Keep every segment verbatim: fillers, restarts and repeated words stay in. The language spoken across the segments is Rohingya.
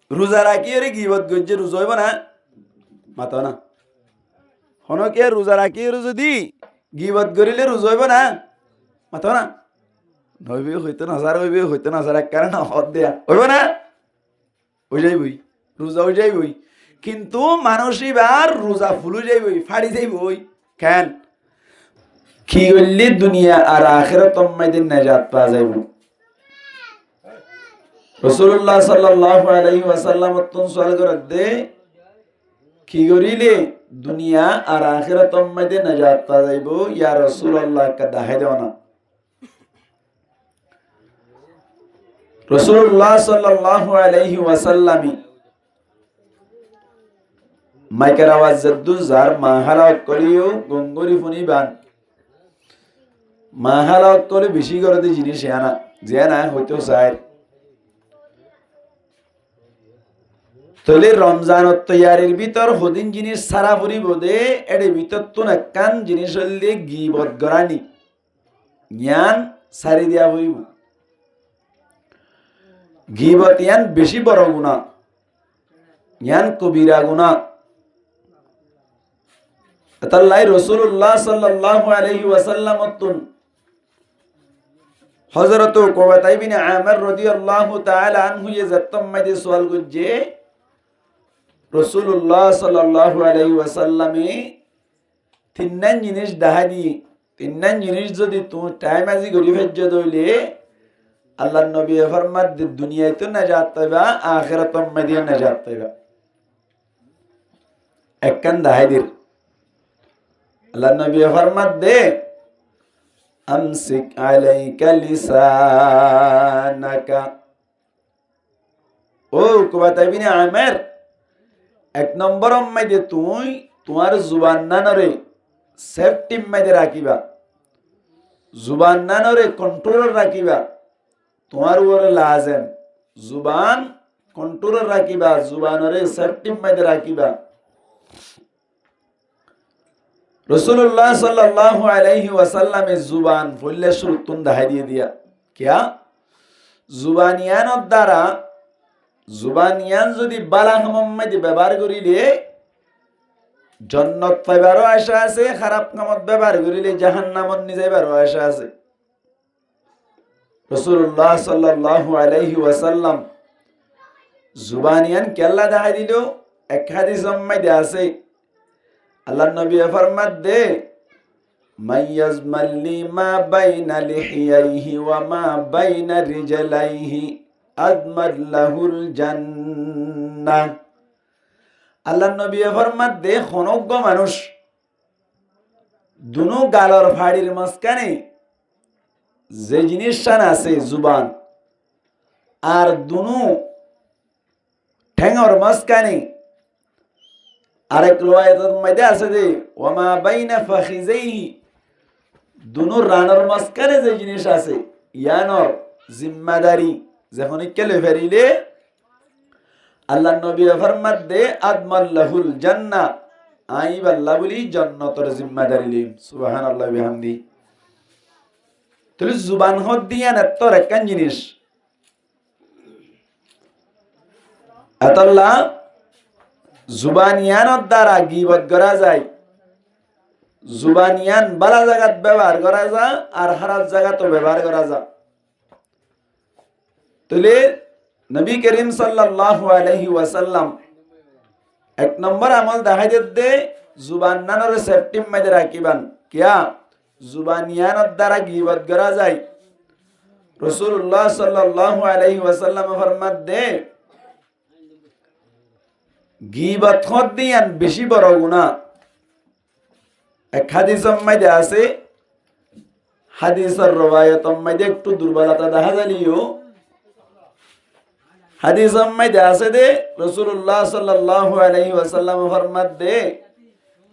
Ruza rakíyore gibot goijjé, ruza óibo na? Mato na. Honókiye ruza rakíyore zodi gibot goríle ruza óibo na? Mato na. Noóibo hoito nosar, óibo hoito nosar, ekkán no hoódde. Óibo na? Ói zaiboi. Ruza ói zaiboi. Kintu manúic íbar ruza ful ói zaiboi, fáçi zaiboi. Ken? Ki goillé duniya ar ahérator maze nejat fa zaibo? Rosulullah sallallahu alaihi wasallam ottún sual gorédde, ki goríle duniya ar ahérator maze nejat fa zaibo? Ya Rosulullah, ekka dahái dona. Rosulullah sallallahu alaihi wasallame maikor awaz zeddúr zar, mahala ókkoleyó gom gorí fúniban. Mahala ókkole bicí goréde jiníc yián, ziyán hoitó sair. Tóile Romzanor toiyarir bútore hodún jiníc sára foribó de, ér bútottún ekkán jiníc óilde gibot gorá ni. Yián sári diya foribó. Gibot yián bicí boro guná. Yián kobira guná. Etállai Rosulullah sallallahu alaihi wasallam ottún Hozrot Ukbata ibne Amer rodiyallahu taala anhuye zettót maze sual goijjé, Rosulullah sallallahu alaihi wasallame tinnán jiníc dahái diyé, tinnán jiníc zodi tuñí thaim azi gorí faijjó de óile, Allar nobiye formadde duniyaittú nejat faiba, ahérator maze nejat faiba. Ekkán dahái dir. Allar nobiye formadde, "Amsik alaika lisanaka." Ó Ukbata ibne Amer, ek nombor maze tuñí tuáñr zuban nanore sefti maze rakíba. Zuban nanore kontrol rakíba. Tuáñr uore lazem. Zuban kontrol rakíba, zubanore sefti maze rakíba. Rosulullah sallallahu alaihi wasallame zuban foila cúruttún dahái diyé diya. Kiyá? Zuban yiánor dara, zuban yián zodi bála hamor maze bebohár goríle, jonnot faibaró acá asé, hárap hamot bebohár goríle, jahannamot nizaibaró acá asé. Rosulullah sallallahu alaihi wasallam zuban yián kiyólla dahái dilo, ek hádisor maze asé, Allar nobiye formadde, "Man yazman li ma baina lihiyaihi wa ma baina rijlaihi, azman lahul jannah." Allar nobiye formadde, honó uggwá manúic dunú galor façir mozkáne ze jiníccán asé zuban, ar dunú théngor mozkáne, arek ruwayator maze asé de, "Wa ma baina fakhizaihi", dunú ranor mozkáne ze jiníc asé, yiánor zimmadari ze honikká loi farile, Allar nobiye formadde, "Adman lahul jannah", añí íballa buli jonnotor zimmadari loiyum. Subhanallah bihamdi. Tóile zuban hoódde yián ettór ekkán jiníc. Etólla zuban yiánor dara gibot gorá zai. Zuban yián bála zagat bebohár gorá za, ar hárap zagato bebohár gorá za. Tóile nobi kerim sallallahu alaihi wasallam ek nombor amol dahái dedde, zuban nanore sefti maze rakíban. Kiyá? Zuban yiánor dara gibot gorá zai. Rosulullah sallallahu alaihi wasallame formadde, gibot hoódde yián bicí boro guná. Ek hádisor maze asé, hádisor ruwayator maze ektu durbolota dahá zaileyó, hádisor maze asé de, Rosulullah sallallahu alaihi wasallame formadde,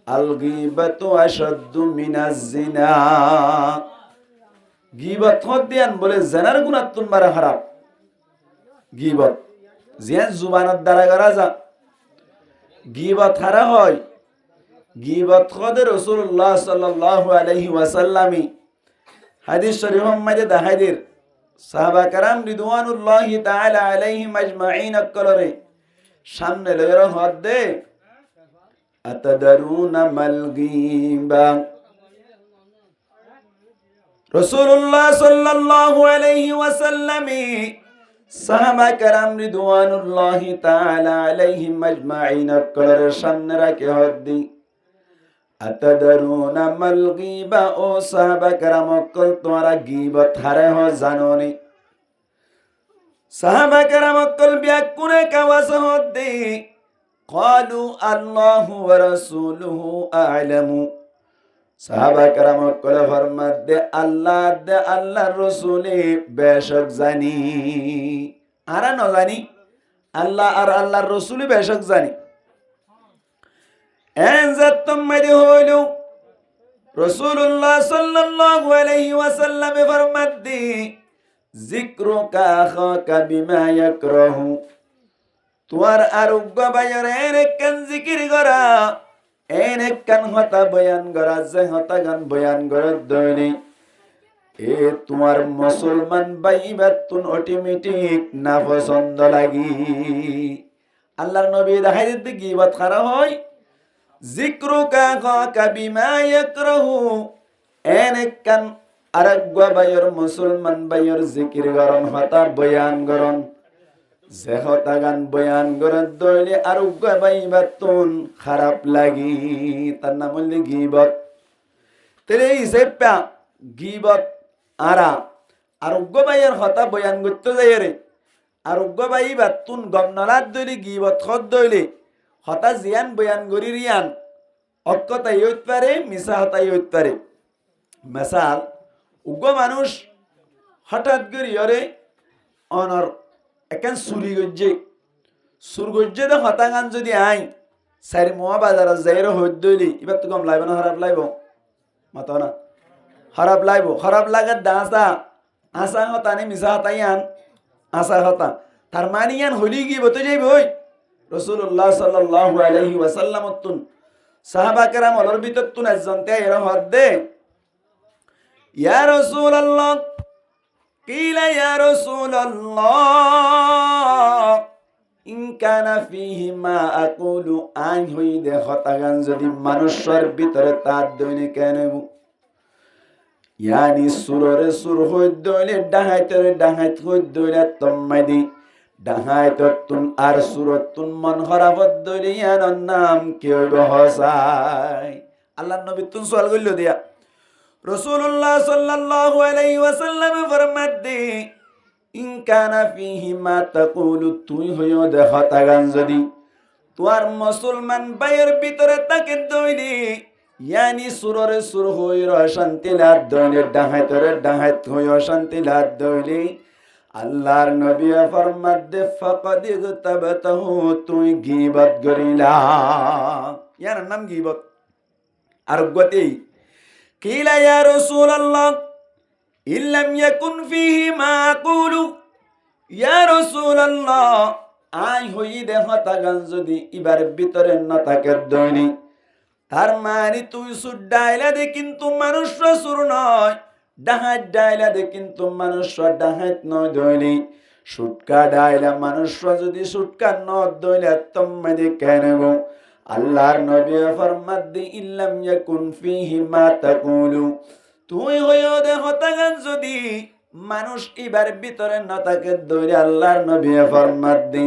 "Al gibatu ashaddu minaz zina." Gibot hoódde yián bóle zenar gunáttún baré hárap. Gibot. Ziyán zubanor dara gorá za. Gibot haré hoó? Gibot hoóde Rosulullah sallallahu alaihi wasallame hádis corifor maze dahái der. Sahaba keram ridwanullahi taala alaihim ajmain ókkolore Sámne loiyóre hoódde, "Atadaruna mal giba?" Rosulullah sallallahu alaihi wasallame sáhaba keram ridwanullahi taala alaihim ajmain ókkolore sámne rakí hoódde, "Atadaruna mal giba?" Ó sáhaba keram ókkol, tuáñra gibot haré hoó zano né? Sáhaba keram ókkol beggúne ek awaze hoódde, "Qalu Allahu wa rasuluhu a'lamu." Sáhaba keram ókkole formadde, "Allah de Allahr Rosule becók zani." Añára no zani, Allah ar Allahr Rosule becók zani. En zettót maze hoóilo, Rosulullah sallallahu alaihi wasallame formadde, "Zikruka akhaka bima yakrahu." Tuáñr ar uggwá báiyor en ekkán zikir gorá, en ekkán hotá boyan gorá, ze hotágan boyan goródde óile e tuáñr musolman bái íbattún otometik nafosóndo lagé. Allahr nobi dahái diyé de gibot haré hoó, "Zikruka akhaka bima yakrahu." En ekkán ar uggwá báiyor, musolman báiyor zikir gorón, hotá boyan gorón, ze hotágan boyan goródde óile ar uggwá bái íbattún háraf lagé, tar nam óilde gibot. Tóile e hísafe gibot añára ar uggwá báiyor hotá boyan goittóu zaiyóre ar uggwá bái íbattún gom no lagedde óile gibot hoódde óile, hotá ziyán boyan gorír yían hók hotá óit fare, misá hotá óit fare. Mesal, uggwá manúic hotát goríyoré onor ekkán suri goijjé, sur goijjé de hotágan zodi añí sair muá bazarot zaiyóre hoóidde óile íbattú gom laibo né háraf laibo? Mato na. Háraf laibo. Háraf lager de asá, asá hotá né misá hotá yían? Asá hotá. Tar mani yían hoilé gibot ói zaiboi. Rosulullah sallallahu alaihi wasallamottún sáhaba keram ókkolor bútottún ezzon táiyore hoódde, "Ya Rosulallah, qila ya Rosulallah, in kana fihi ma aqulu." Añí hoiyí de hotágan zodi manúiccúar bútore táadde óile keén óibo? Yáni surore sur hoóidde óile, dhaháitore dhaháit hoóidde óile, tómmaidi dhaháitottún ar surottún mon háraf ódde óile yíanor nam ki óibo hoó sai? Allahr nobittún sual goilló de yá. Rosulullah sallallahu alaihi wasallame formadde, "In kana fihi ma taqulu", tuñí hoiyó de hotágan zodi tuáñr musolman báiyor bútore tákedde óile, yáni surore sur hoiyóre ocánti lagedde óile, dhaháitore dhaháit hoiyóre ocánti lagedde óile, Allahr nobiye formadde, "Faqad igtabtahu", tuñí gibot goríla. Yíanor nam gibot. Ar uggwá tei, "Qila ya Rosulallah, in lam yakun fihi ma aqulu." Ya Rosulallah, añí hoiyí de hotágan zodi íbar bútore no tákedde óile, tar mani tuñí sur dhaháila de kintu manúiccúa sur noó, dhaháit dhaháila de kintu manúiccúa dhaháit noódde óile, cútha dhaháila manúiccúa zodi cútha noódde óile, tómmaidi keén óibo? Allahr nobiye formadde, "In lam yakun fihi ma taqulu", tuñí hoiyó de hotágan zodi manúic íbar bútore no tákedde óile, Allahr nobiye formadde,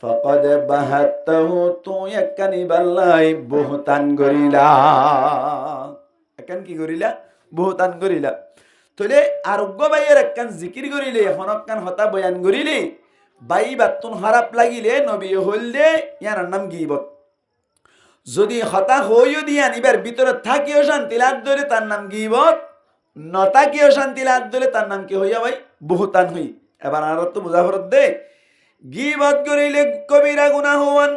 "faqad bahattahu", tuñí ekkán íballá buhután goríla. Ekkán ki goríla? Buhután goríla. Tóile ar uggwá báiyor ekkán zikir goríle, honó ekkán hotá boyan goríle, bái íbattún háraf lagile, nobiye hoilde, yíanor nam gibot. Zodi hotá hoóiyo de yían íbar bútore tákiyo cánti lagedde óile tar nam gibot, no tákiyo cánti lagedde óile tar nam ki hoiyé bái? Buhután hoiyé. Ebar añáráttu buzá foredde, gibot goríle kobira guná hoón,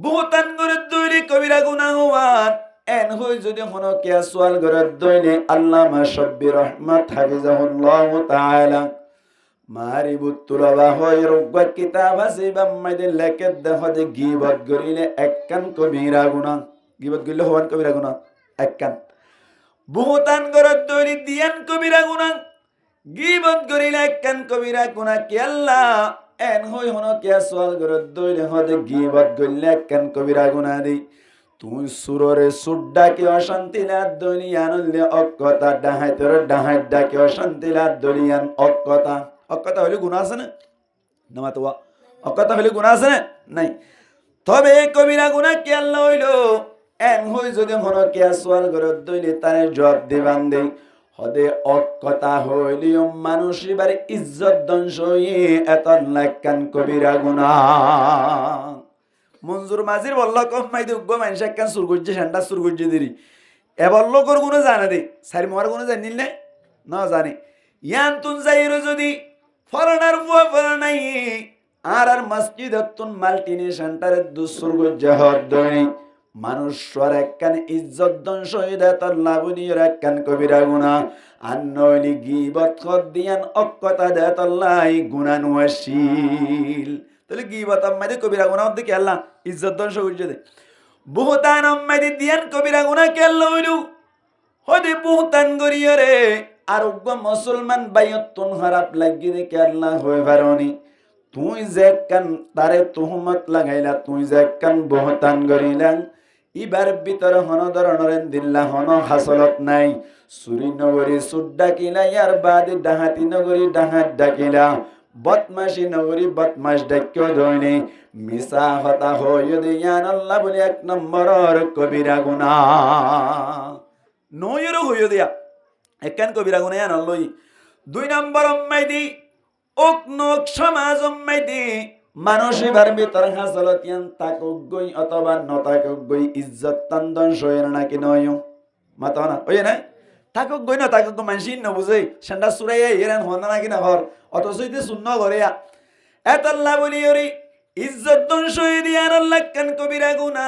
buhután goredde óile kobira guná hoón, en hoói zodi honókiye sual goredde óile, Allama Cobbi Rohmot hafizahullahu taala Maarifut Tulaba hoói uggwá kitab asé, ibár maze lekédde hoóde gibot goríle ekkán kobira guná. Gibot goríle hoón kobira guná? Ekkán. Buhután goródde óile duiyán kobira guná. Gibot goríle ekkán kobira guná. Kiyólla? En hoi hono kiya sual gorer dóile hode gibot goille ekkán kobira guna de. Tuñí surore sur dhaki ocanti lar dóile yián óilde ok kotá, dhahaitore dhahait dhaki ocanti lar dóile yián ok kotá. Ok kotá hoile guna asé né? Nomatuwa. Ok kotá hoile guna asé né? Nai. Tobe e kobira guna kiyólla óilo? En hoi zodi hono kiya sual gorer dóile tare juab diban de. Hode ok kotá hoileyo manúic ibar izzot dóngco óiye, etolla ekkán kobira guna. Monzur Mazir bollók ot maide uggwá maincé ekkán sur goijjé, cendhá sur goijjé deri. E bollókor guna zane de, sair muhár guna zane né? No zane. Yián tún zaiyore zodi folanar fua folanar añárar mosjidottún maltini cendhár eddur sur goijjé hoódde manúic uar ekkán izzot dóngco óiye de etolla buliyore ekkán kobira guna. Ar noóile gibot hoódde yián ok kotá de etolla guna no accíl. Tóile gibot ot maide kobira guna hoódde kiyólla? Izzot dóngco goijjé de. Buhtan ot maide diyan kobira guna kiyólla óilo? Hode buhtan goríyore ar uggwá musolman báiyottún hóraf laiggé de kiyólla hoi faro ni? Tuñí ze ekkán tare tuhumot lagaila, tuñí ze ekkán buhtan goríla, ibar bútore hono dóronor endilla hono hásolot nai. Suri no gorí sur dhakila, yar baade dhahati no gorí dhahait dhakila, bodmaci no gorí bodmac dhakko dóile, misá hotá hoiyó de yiánolla buli ek nomboror kobira guna. Noóiyore hoiyó de yián ekkán kobira guna yiánolla. Dui nombor ot maide, ok noók somaz ot maide manúic ibar bútore hásolot yián tákok goi otóba no tákok goi, izzot tán dóngco óiye né náki no óiye? Mato na, óiye né? Tákok goi no tákok goi, maincé no buzé, cendhá suraiya yián hoó né náki no hoó, otoso íte sur no goré yián. Etolla buliyore izzot dóngco óiye de yiánolla ekkán kobira guna,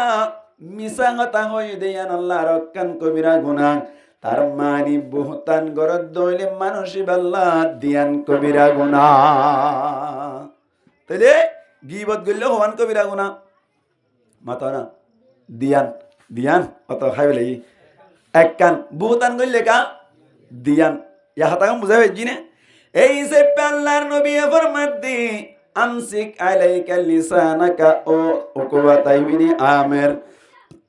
misá hotá hoiyé de yiánolla aró ekkán kobira guna, tar mani buhtan gorer dóile manúic ibálla diyan kobira guna. Tóile gibot goille hoán kobira guna? Mato na. Diyan, diyan, oto háiba lagi. Ekkán, buhtan goille ka? Diyan. Yián hotá gán buzá faijjí né? Ei hísafe Allar nobiye formaidde, "Amsik alaika lisanaka" ó Ukubata ibne Amer.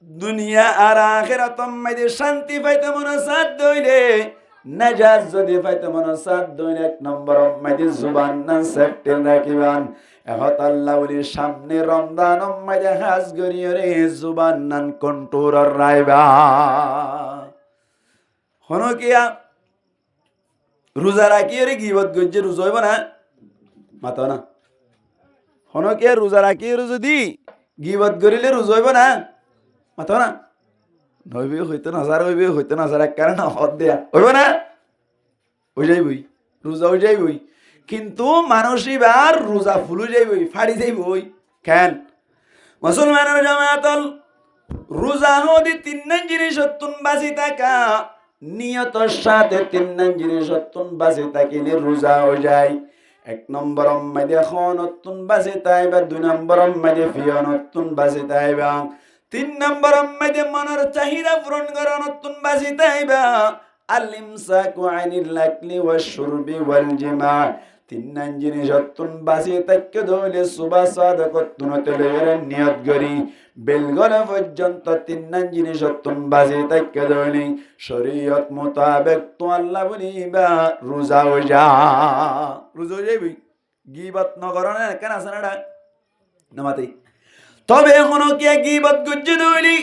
Duniya ar ahérator maze cánti faito mone sádde óile, najat zodi faito mone sádde óile, ek nombor or maze zuban nan sefti rakíba. E hotálla buli, samne Romzan or maze hás goríyore zuban nan kontrol rakíba. Hono kiya ruza rakíyore gibot goijje, ruza óibo na? Mato na. Hono kiya ruza rakíyore zodi gibot goríle ruza óibo na? Mato na. Noóibo hoito nosar, óibo hoito nosar, ekkán no hoódde. Óibo na? Ói zaiboi. Ruza ói zaiboi. Kintu manúic ibar ruza ful ói zaiboi, fari zaiboi. Ken? Musolmanor jamaat ol, ruza hoóde tinnan jinisottún basi táka, niyotor sáte tinnan jinisottún basi tákile ruza ói zai. Ek nombor or maze hónottún basi táiba, dui nombor or maze fiyonottún basi táiba, tin nombor or maze monor sahida furon gorónottún basi táiba. Al-imsaku anil akli wash-shurbi wal jima. Tinnan jinisottún basi táikko dóile, suba sódokottún óite loiyóre niyot gorí, belgóla foijjonto tinnan jinisottún basi táikko dóile, coriyot mutabek tuáñlla buli iba ruza ói za. Ruza ói zaiboi. Gibot no goron ekkán asé na, eda? No mate. Tobe hono kiya gibot goijje dóile,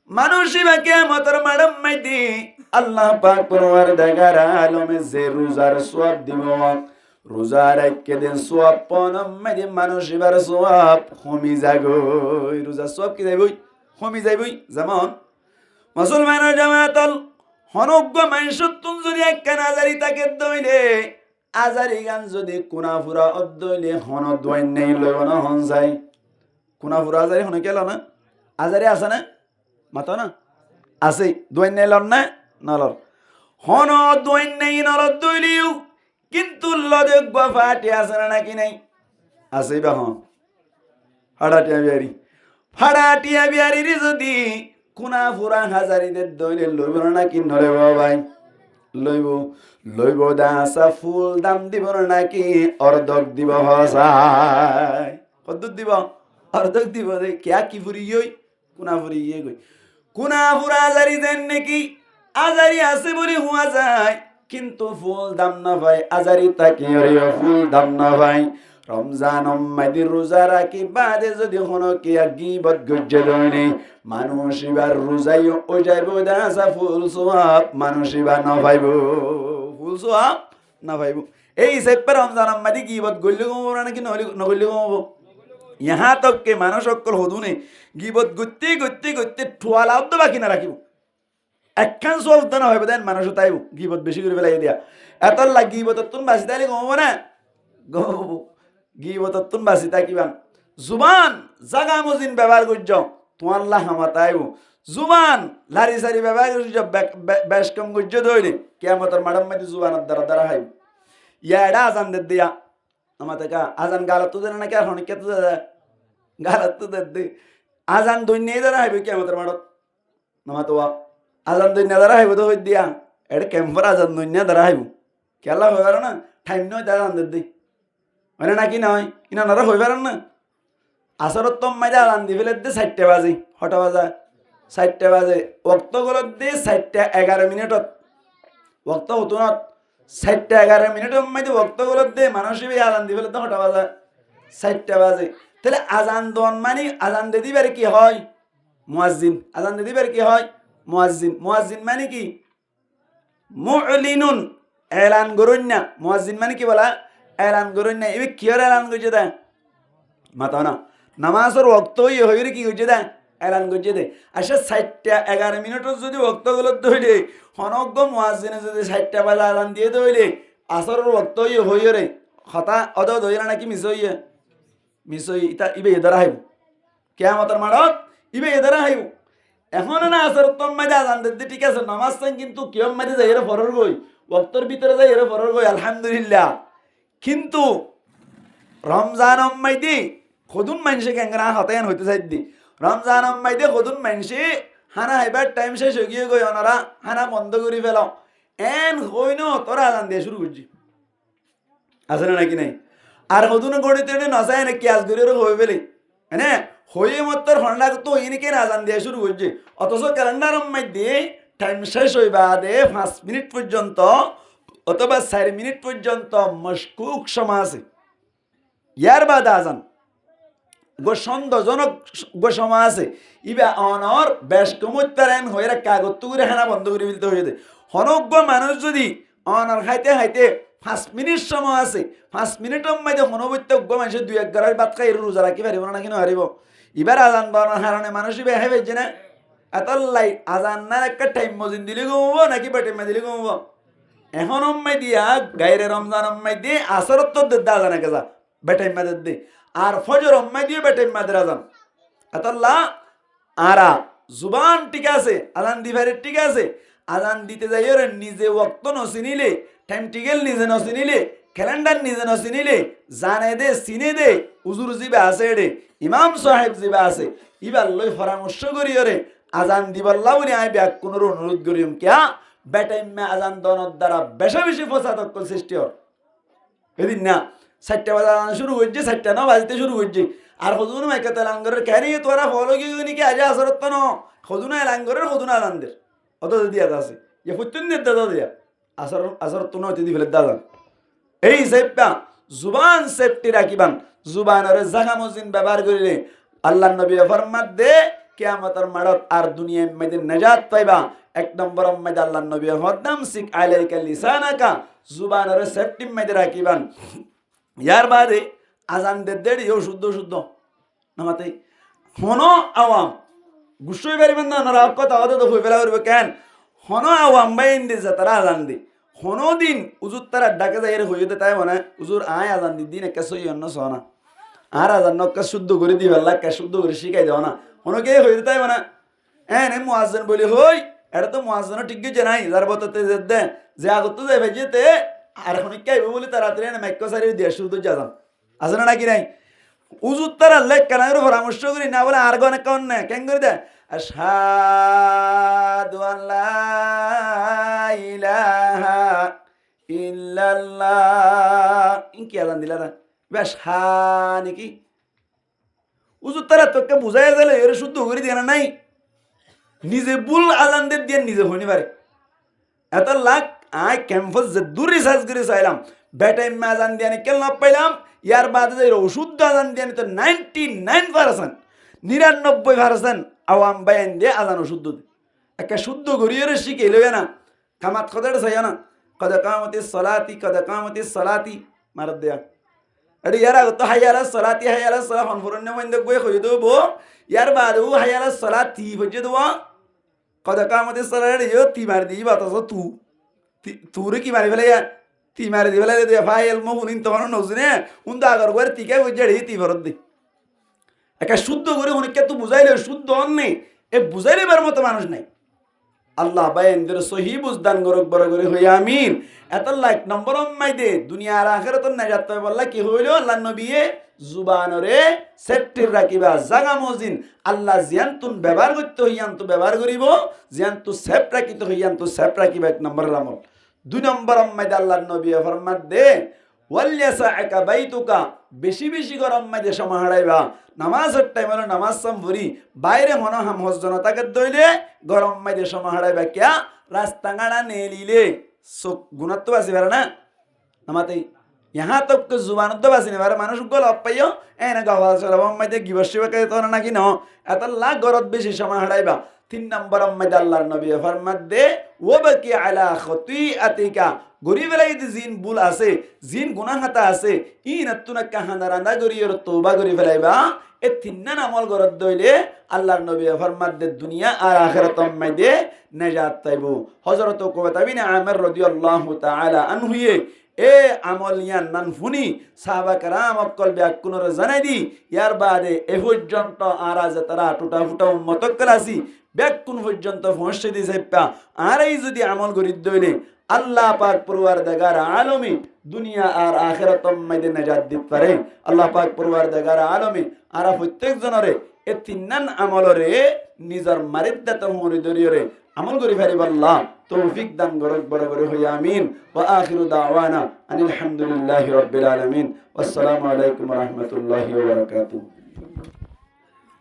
manúic iba kiyamotor maçor maze Allah pak porwardigar alome ze ruzar suwab dibo, ruza raikké de suwab fonor maze manúic ibar suwab homi zagói. Ruzar suwab ki zaiboi? Homi zaiboi. Zemon, musolmanor jamaat ol, hono uggwá maincóttun zodi ekkán azari táke dóile, azari gán zodi kuna fura ódde óile hono duainnai loibo né hon sai? Kuna fura azari hono kiya lo né? Azari asé né? Mato na. Asé. Duainnai lor né? No lor. Hono duainnai no lodde óileyo kintu lode uggwá fathi asé né náki nai? Asé iba hon. Faça thiañ biyari. Faça thiañ biyarire zodi kuna fura azari dedde óile loibo né náki no loibo bái? loibou, loibou de asá ful dam dibou né náki ordok dibou hoó sai? Hoddúr dibou? Ordok dibou de. Kiyá ki furigiyói? Kuna furigiyói goi. Kuna fura azari zen náki? Azari asé buli hua zai, kintu ful dam nofai, azari tákiyoreyó ful dam nofai. Romzanor maze ruza raki bade zodi hono kiya gibot goijjé de óile, manúic ibar ruza yó ói zaibou de asá ful suwab, manúic iba nofaibou, ful suwab nofaibou. Ei hísafe Romzanor maze gibot goille gom óibo náki no goille gom óibo? Yahá tok ke manúic ókkol hodúne gibot goitté goitté goitté thuwala uddó baki no rakibóu. Ekkán suwab uddó no faibóu de en manúic táibou, gibot beci gorí felaiyé de. Etolla gibotottún basi táile gom óibo né? Gom óibo. Gibotottún basi tákiban. Zuban zaga mozin bebohár goijjó, tuáñlla hamot aibóu. Zuban lari sari bebohár goijjó, be-, be-, bec kom goijjó de óile, kiyamotor maçór maze zubanor dara dara háibou. Yá eçé azan dedde yá. Nomate ká, azan galottú de né náki ar honikkattú de? Galottú dedde. Azan doinna dara háibou kiyamotor maçót. Nomate wá. Azan doinna dara háibou de hoiddiya. Eçé kemfor azan doinna dara háibou. Kiyólla hoi faro na? Thaim no óite azan dedde. Óine náki noó? Ina nara hoi faro na? Asóror maze azan di féledde sairta baze. Hota baze? Sairta baze. Wokto gólodde sairta egaro minitot. Wokto hotúnot? Sairta egaro minitor maze wokto gólodde manúic iba azan di féledde hota baze? Sairta baze. Tóile azan don mani, azan de dibar ki hoó? Muazzin. Azan de dibar ki hoó? Muazzin. Muazzin mani ki? Mu'linun, elan goróinna. Muazzin mani ki bola? Elan goróinna. Ibá kiyór elan goijjé de? Mato na. Nomazor wokto óiye hoiyóre ki goijjé de? Elan goijjé de. Accá, sairta egaro minitot zodi wokto gólodde óile, honó uggwá muazzine zodi sairta baze azan diyé de óile, asóror wokto óiye hoiyóre, hotá óde óde óiye né náki misá óiye? Misá óiye. Ita, ibá yó dara háibou. Kiyamotor maçót ibá yó dara háibou. Ehón ene asóror maze azan dedde thík asé, nomaz sán kintu kiyór maze zaiyóre foror goi, woktor bútore zaiyóre foror goi, alhamdulillah. Kintu Romzanor maze hodún maincé kengóri, añí hotá yián hoité saidde, Romzanor maze hodún maincé hána háibar thaim céc ói giyé goi, onora hána bondó gorí félo, en hoói no tor azan diya cúru goijjé. Asé né náki nái? Ar hodúne góñçi tóñçi nosai, ene kiyas gorí gorí hoi féle. Ene hoiyé mottor hondha tó hoiyé né ki ene azan diya cúru goijjé. Otoso kelendaror maze thaim céc ói bade fañs minit foijjonto otóba sair minit foijjonto mockúk somoi asé. Yar bade azan. Uggwá sondohzonok uggwá somoi asé. Ibá onor bec kom óit fare en hoiyóre kagottú gorí hána bondó gorí félto hoiyé de. Honó uggwá manúic zodi onor háite háite fañs minit somoi asé, fañs minitor maze honó boitta uggwá maincé dui ek gilás bát hái ruza rakí faribó né náki no faribó? Ibár azan donor harone manúic ibá hái faijjé né? Etolla azan nar ekká thaim mozin dile gom óibo náki bethaimma dile gom óibo? Ehón maze diya gaire Romzanor maze asórottu dedde azan ekká za. Bethaimma dedde. Ar fozoror maze yó bethaimma der azan. Etolla añára zuban thík asé, azan di farir thík asé, azan dite zaiyóre nize wokto no sinile, thaim thebol nize no sinile, kelendar nize no sinile, zane de, sine de, uzur ziba asé eçe, imam sáheb ziba asé, ibar loi foramorco goríyore azan dibolla buli añí beggúnore onurud goijjum. Kiyá? Bethaimma azan donor dara beca beci fosad ókkol sristi ór. Edin na, sairta baze azan cúru goijjé, sairta no bazite cúru goijjé. Ar hodún maikot elan gorer, kene tuáñra fol ói giyói né ki, aijja asórottu no? Hodún elan gorer, hodún azan der. Óto de diya asé. Yá fottún der de óto diya. Asór, asórottu no óite di féler de azan. Ei hísafe zuban sefti rakíban, zubanore zaga mozin bebohár goríle, Allar nobiye formadde, kiyamotor maçot ar duniyair maze najat faiba. Ek nomboror maze Allar nobiye hoódde, "Amsik alaika lisanaka", zubanore seftir maze rakíban. Yar bade azan dedde yó cúddo cúddo. Nomate honó awam, guccá ói faribá na, onora hotá óde óde hoi féla foribó ken? Honó awam bái inde zetará azan de, honó din uzur tarar dhake zaiyóre hoiyé de táibo né, "Uzur, añí azan di din ekká sóiyi ónno só na. Añár azan no ekká cúddo gorí dibálla, ekká cúddo gorí cíkai do na." Honó kiyé hoiyé de táibo né? Ene muazzin buli hoi, eçé to muazzin ó thík goijjé nái, zar bototte zedde, ze agottú zai faijjé te, ar honikka aibó buli taratari ene maikko sári diya cúru goijjé azan. Asé né náki nái? Uzur tarallá ekkán gorí foramorco gorí na bóle, añár gán ekkán ne, keéngorí de? Ashhadu an la ilaha illallah. Ín ki azan dilara? Ashha niki? Uzur, tara to ekka buzái zaile, ere cúddo gorí diya na nái? Nize bul azan der diya nize hoói no fare. Etolla añí kempot zeddúr risarc gorí sailam, betaim azan diyan ekká no failam. Yar baade zaiyóre ocúddo azan diyan to ninety nine percent, niranobboi percent awam báiyain de azan ocúddo de. Ekká cúddo goríyore cíki loiya na. Kamat hodá ere saiyó na, "Qad qamatis salati, qad qamatis salati" maredde. Ere yar agottú "Hayya alas salati, hayya alas salah" hon foronne moinde goi hoiyé dóibo. Yar baade ó "Hayya alas salati" foijjé dóibo. "Qad qamatis salah" ere yó ti mari diyé, bataso tu. Ti, ture ki mari félaiya? Ti mari di félaiya de, fáil mo hunin to hono nozune. Undo agor gori ti ke foijjé ere ti forodde. Ekká cúddo gorí honikká tu buzáile cúddo ónne, e buzáile bar moto manúic nái. Allah báiyaindóre sohí buz dan gorok, boro gorí hoiyé amin. Etolla ek nombor ommáide duniya ar ahérator nejat faibolla ki hoilo Allar nobiye? Zubanore sefthir rakiba, zaga mozin. Allah ziyántun bebohár goitto hoiyé yíantu bebohár goribo, ziyántun seft rakito hoiyé yíantu seft rakiba, ek nombor amol. Dui nombor ommáide Allar nobiye formadde, "Wal yasa'ka baituka", beci beci góror maze cómoi haçaiba. Namazor thaim óile namaz sam fori, baire hono ham hozzo no táke dóile góror maze cómoi haçaiba. Kiyá? Rasta gáñça neelile suk gunáttú basi fare na. Namate yahá tok ke zubanottu basi no fare, manúic uggwá lok faiyó, ene gafal sorabor maze gibot cibot gorí tona naki no. Etolla górot beci cómoi haçaiba. Tin nombor ommáide Allar nobiye formadde, "Wabki ala khati'atika", gorí félaiye de ziín bul asé, ziín guná hata asé, íinottún ekká hañda rañda goríyore touba gorí félaiba. E tinnán amol goródde óile Allar nobiye formadde duniya ar ahérator maze nejat faibo. Hozrot Ukbata bin Amir rodiyallahu taala anhuye e amol yían nan fúni sahaba keram ókkol beggúnore zanai di, yar baade e foijjonto añára zetará thuta futa ummot ókkol así, beggún foijjonto foóñsai di saippa. Añára zodi amol gorí dóile Allah pak porwardegar alome duniya ar ahérator maze nejat dit fare. Allah pak porwardegar alome añára fottek zonore e tinnán amolore nizor mariddat ot húri dóriyore amol gorí faribálla toufik dan gorok, boro gorí hoiyé amin. Wa akhiru da'wana anil hamdulillahi rabbil alamin. Wassalamu alaikum wa rahmatullahi wa barakatuhu.